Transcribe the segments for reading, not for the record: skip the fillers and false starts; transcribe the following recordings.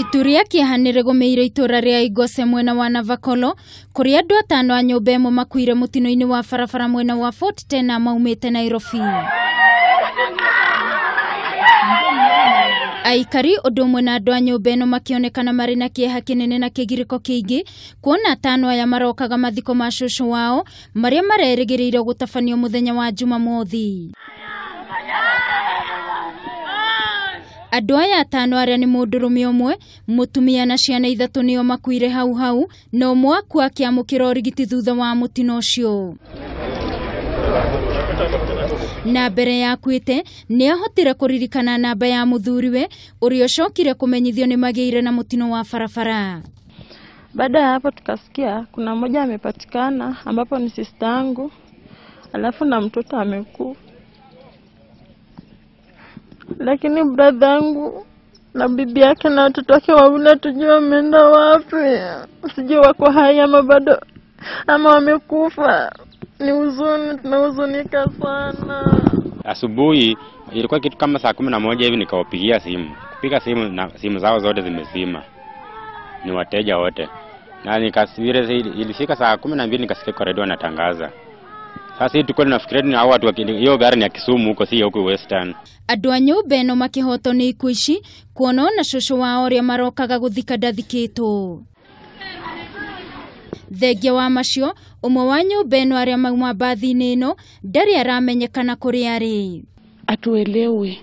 Itu rĩa kĩeha nĩrĩgũmĩire itũra rĩa Igose mwena wa Navakolo kũrĩa andũ atano a nyũmba ĩmwe makuire mũtino-inĩ wa barabara mwena wa Fort Tena maumĩte Nairobi. Aikari ũndũ ũmwe na andũ a nyũmba ĩno makĩonekana marĩ na kĩeha kĩnene na kĩgirĩko kĩingĩ kuona atano aya marokaga mathiko ma cũcũ wao marĩa marerĩgĩrĩirwo gũtabanio mũthenya wa Jumamothi. Andũ aya atano arĩa nĩ mũndũrũme ũmwe, mũtumia na ciana ithatũ nĩo makuire hau hau na ũmwe akua akĩamũkĩra ũrigiti thutha wa mũtino ũcio. Na mbere ya akuĩte nĩahotire kũririkana namba ya mũthuriwe ũrĩa ũcokire kũmenyithio nĩ magĩire na mũtino wa barabara. Baada ya hapo tukasikia kuna mmoja amepatikana ambapo ni sister yangu, alafu na mtoto amekufa. Lakini brother yangu na bibi yake na watoto wake wawili hatujui wameenda wapi. Sijui wako hai ama bado ama wamekufa. Ni huzuni, tunahuzunika sana. Asubuhi ilikuwa kitu kama saa 11 hivi nikawapigia simu. Kupiga simu na simu zao zote zimezima. Ni wateja wote. Na nikasubiri ilifika saa 12 nikasikia kwa radio wanatangaza. Sasa tulikuwa tunafikiria ni hao watu hiyo gari ni ya Kisumu huko si huko Western. Andũ a nyũmba ĩno makĩhotwo nĩ ikuũ ici kuona ona cũcũ wao ũrĩa marokaga gũthika ndathikĩtwo. Thengia wa macio ũmwe wa nyũmba ĩno arĩa mauma mbathi-inĩ ĩno ndarĩ aramenyekana kũrĩa arĩ. Hatuelewi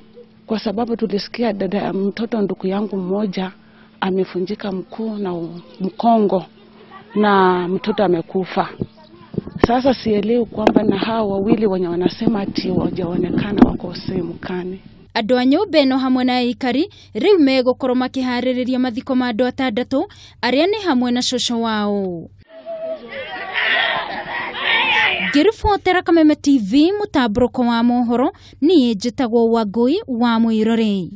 kwa sababu tulisikia dada mtoto ndugu yangu mmoja amefunjika mkuu na mkongo na mtoto amekufa. Sasa sielewi kwamba na hao wawili wenye wanasema ati hawajaonekana wako sehemu gani. Andũ a nyũmba ĩno hamwe na aikari rĩu megũkorwo makĩharĩrĩria mathiko ma andũ atandatũ arĩa nĩ hamwe na cũcũ wao. Ngĩribotera Kameme TV mũtambũrũko wa mohoro, niĩ njĩtagwo Wangũi wa Mũirũrĩ.